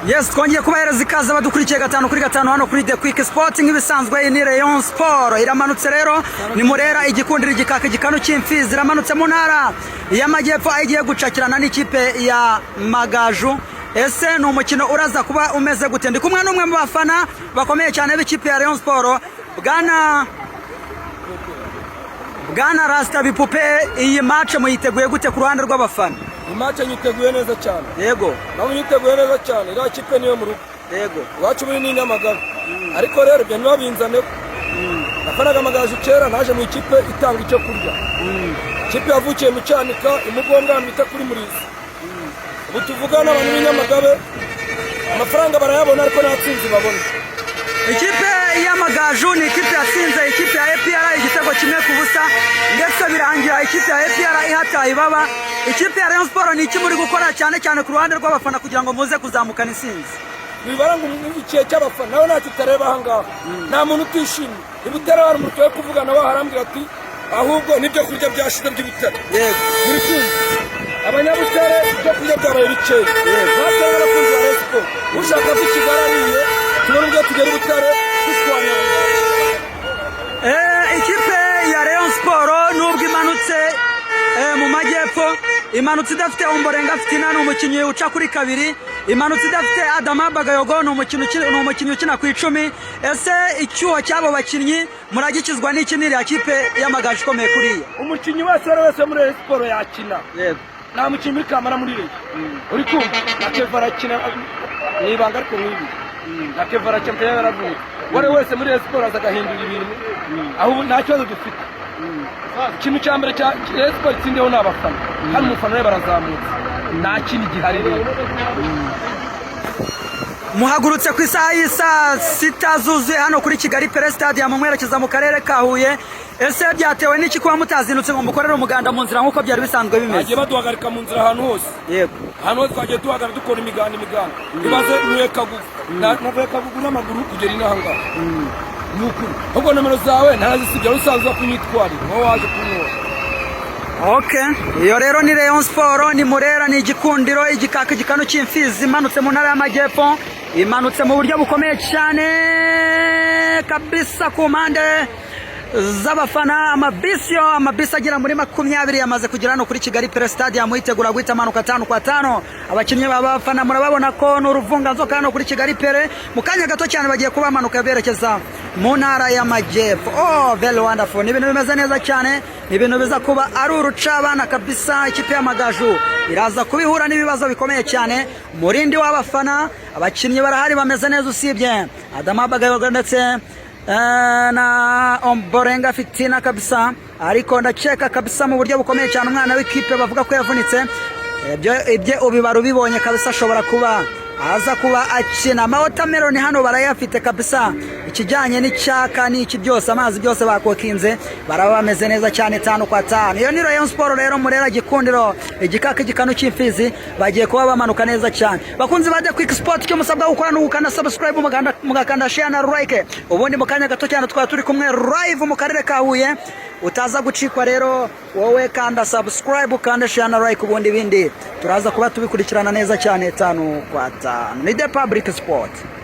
Yes, twongeye kubahereza ikaze badukurikiye gatanu kuri gatanu hano kuri The Quick Sport. Nk'ibisanzwe, iyi ni Rayon Sport iramanutse rero, ni Murera, Igikundiro, Igikaka, Igikanu cy'Imfizi. Iramanutse mu Ntara y'Amajyepfo aho igiye gucakirana n'ikipe ya Magaju. Ese ni umukino uraza kuba umeze gute? Ndi kumwe n'umwe mu bafana bakomeye cyane b'ikipe ya Rayon Sport, bwana Rasta Bipupe. Iyi match muyiteguye gute ku ruhande rw'abafana? Imatch nyiteguye neza cyane. Nawe nyiteguye neza cyane. Iriya kipe niyo mu rugo. Iwacu muri ni Nyamagabe, ariko rero ibyo ntibabinzaneho. Nafanaga Amagaju kera, naje mu ikipe itanga icyo kurya, ikipe yavukiye mu Cyanika, imugombwa, ahantu bita kuri Murizi. Ubu tuvugana, abantu b'i Nyamagabe amafaranga barayabona, ariko nta tsinzi babona. Ikipe y'Amagaju ni ikipe yatsinze ikipe ya APR igitego 1-0, ndetse birangira ikipe ya APR ihataye ibaba. Ikipe ya Rayon Sport, ni iki muri gukora cyane cyane ku ruhande rw'abafana kugira ngo muze kuzamukana intsinzi? Bibara ngo ikihe cy'abafana nawe ntacyo utareba aha ngaha, nta muntu utishimye. I Butare hari umuntu tuwe kuvugana we, arambwira ati ahubwo n'ibyo kurya byashize by'i Butare. Muri kumva Abanyabutare, ibyo kurya byabaye bikeya. Natwe n'abakunzi ba Rayon Sport, ushaka ko i Kigali ariye, tubona ubwo tugera i Butare dushwanya. Ikipe ya Rayon Sport, nubwo imanutse mu majyepfo, imanutse idafite Omborenga Fitina, ni umukinnyi uca kuri kabiri. Imanutse idafite Adama Bagayogo, ni umukinnyi ukina ku 10. Ese icyuho cy'abo bakinnyi muragikizwa n'iki n'iriya kipe y'Amagaju ikomeye kuriya? Umukinnyi wese, uwo ari wese muri Rayon Sport yakina. Nta mukinnyi muri kamara muri Rayon, uri kumva? Na Keva arakina mu ibanga, ariko nk'ibi na Keva arakina, muteye yaravunitse. Uwo ari we wese muri Rayon Sport aza agahindura ibintu, aho ubu nta kibazo dufite. Ikintu cya mbere cya Rayon Sport itsindiyeho ni abafana. Hano umufana we barazamutse, nta kindi gihari rero. Muhagurutse ku isaha y'isaa 6 zuzuye hano kuri Kigali Pele Stadium mwerekeza mu Karere ka Huye. Ese byatewe n'iki kuba mutazindutse ngo mukorere umuganda mu nzira nk'uko byari bisanzwe bimeze? Bagiye baduhagarika mu nzira ahantu hose. Ahantu hose twagiye duhagarara dukora imiganda, imiganda. Ibaze, ntuye Kagugu, navuye Kagugu n'amaguru kugera inaha ngaha. Ni ukuri, ahubwo nomero zawe ntarazisibye, wari usanzwe kunyitwarira, wowe waje kunyora. Okay, iyo rero ni Rayon Sport, ni Murera, ni Igikundiro, Igikaka, Igikanu cy'Imfizi, imanutse mu Ntara y'Amajyepfo, imanutse mu buryo bukomeye cyane kabisa ku mpande z'abafana. Amabisi yo, amabisi agera muri 20 yamaze kugera hano kuri Kigali Pele Stadium, yitegura guhita amanuka tanu kwa tanu. Abakinnyi b'abafana murababona ko ni uruvunganzoka hano kuri Kigali Pele. Mu kanya gato cyane bagiye kuba bamanuka berekeza mu Ntara y'Amajyepfo. Oh, very wonderful, ni ibintu bimeze neza cyane, ni ibintu biza kuba ari urucabana kabisa. Ikipe y'Amagaju iraza kubihura n'ibibazo bikomeye cyane. Murindi w'abafana, abakinnyi barahari bameze neza, usibye Adama Bagayogo ndetse na Omborenga Fitina kabisa. Ariko ndakeka kabisa mu buryo bukomeye cyane umwana w'ikipe bavuga ko yavunitse, ibyo ibye ubibara ubibonye kabisa, ashobora kuba aza kuba akina. Amawatermelon hano barayafite kabisa, ikijyanye n'icyaka n'iki byose, amazi byose bakokinze, baraba bameze neza cyane tanu kwa tanu. Iyo ni Rayon Sport rero, Murera, Gikundiro, Igikaka, Igikanu cy'Imfizi, bagiye kuba bamanuka neza cyane. Bakunzi ba The Quick Sport, icyo musabwa gukora ni ugukanda subscribe, mugakanda share na like. Ubundi mu kanya gato cyane twaba turi kumwe live mu Karere ka Huye, utaza gucikwa. Rero wowe kanda subscribe, ukanda share na like, ubundi ibindi turaza kuba tubikurikirana neza cyane tanu kwa tanu. Ni The Public Sport.